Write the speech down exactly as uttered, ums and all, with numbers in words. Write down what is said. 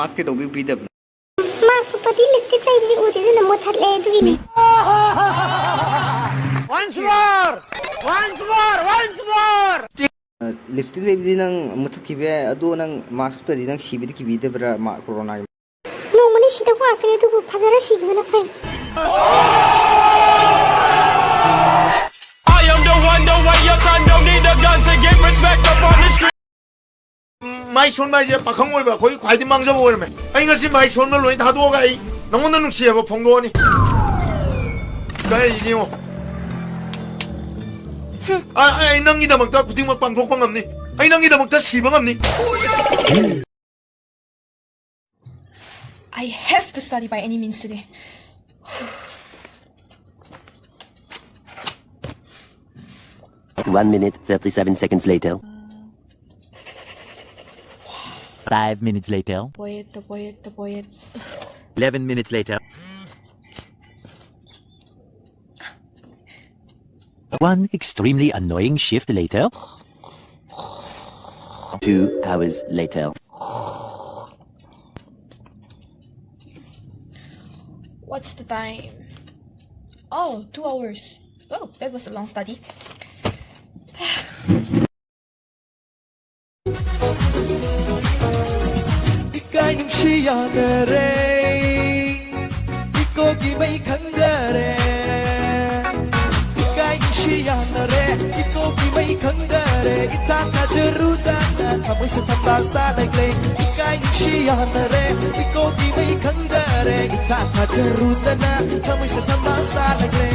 ꯃꯥꯛꯁ ꯀꯩꯗꯧꯕꯩ ꯄꯤꯗꯕꯅꯣ? ꯃꯥꯛꯁ ꯎꯞꯄꯗꯤ ꯂꯤꯞꯁꯇꯤꯛ ꯇꯩꯕꯁꯦ ꯎꯗꯦꯗꯅ ꯃꯨꯊꯠꯂꯦ ꯑꯗꯨꯒꯤꯅꯤ꯫ Once more! Once more! Once more! Lipstick ꯇꯩꯕꯗꯤ ꯅꯪ ꯃꯨꯊꯠꯈꯤꯕ ꯌꯥꯏ, ꯑꯗꯣ ꯅꯪ ꯃꯥꯛꯁ ꯎꯞꯇ꯭ꯔꯗꯤ ꯅꯪ ꯁꯤꯕꯗꯤ ꯀꯤꯕꯤꯗꯕ꯭ꯔꯥ, ꯃꯥ, ꯀꯣꯔꯣꯅꯥꯒꯤ? ꯅꯣꯡꯃꯅꯤ ꯁꯤꯗꯧ ꯉꯥꯛꯇꯅꯤ, ꯑꯗꯨꯕꯨ ꯐꯖꯔ ꯁꯤꯈꯤꯕꯅ ꯐꯩ꯫ I am the one, the way your son don't need a gun to get respect up on the street. ꯃꯥꯏ ꯁꯣꯟꯕ ꯍꯥꯏꯁꯦ ꯄꯥꯈꯪ ꯑꯣꯏꯕ ꯑꯩꯈꯣꯏ ꯈ꯭ꯋꯥꯏꯗꯒꯤ ꯃꯥꯡꯖꯕ ꯑꯣꯏꯔꯝꯃꯦ꯫ ꯑꯩ ꯉꯁꯤ ꯃꯥꯏ ꯁꯣꯟꯕ ꯂꯣꯏ ꯊꯥꯗꯣꯛꯑꯒ ꯑꯩ ꯅꯉꯣꯟꯗ ꯅꯨꯡꯁꯤ ꯍꯥꯏꯕ ꯐꯣꯡꯗꯣꯛꯑꯅꯤ꯫ ꯀꯩ ꯌꯦꯡꯉꯣ꯫ ꯑ-, ꯑꯩ ꯅꯪꯒꯤꯗꯃꯛꯇ ꯈꯨꯗꯤꯡꯃꯛ ꯄꯥꯡꯊꯣꯛꯄ ꯉꯝꯅꯤ꯫ ꯑꯩ ꯅꯪꯒꯤꯗꯃꯛꯇ ꯁꯤꯕ ꯉꯝꯅꯤ꯫ I have to study by any means today. One minute, thirty-seven seconds later. Five minutes later. Poet, poet, poet. Eleven minutes later. One extremely annoying shift later. Two hours later. What's the time? Oh, two hours. Oh, that was a long study. ꯏꯀꯥꯏ ꯅꯨꯡꯁꯤ ꯌꯥꯅꯔꯦ, ꯏꯀꯣꯒꯤ ꯃꯩ ꯈꯪꯗꯔꯦ꯫ ꯏꯀꯥꯏ ꯅꯨꯡꯁꯤ ꯌꯥꯅꯔꯦ, ꯏꯀꯣꯒꯤ ꯃꯩ ꯈꯪꯗꯔꯦ꯫ ꯏꯊꯥ ꯊꯥꯖꯔꯨꯗꯅ ꯊꯃꯣꯏꯁꯦ ꯊꯝꯕꯥꯜ ꯁꯥꯠꯂꯛꯂꯦ꯫ ꯏꯀꯥꯏ ꯅꯨꯡꯁꯤ ꯌꯥꯅꯔꯦ, ꯏꯀꯣꯒꯤ ꯃꯩ ꯈꯪꯗꯔꯦ꯫ ꯏꯊꯥ ꯊꯥꯖꯔꯨꯗꯅ ꯊꯃꯣꯏꯁꯦ ꯊꯝꯕꯥꯜ ꯁꯥꯠꯂꯛꯂꯦ꯫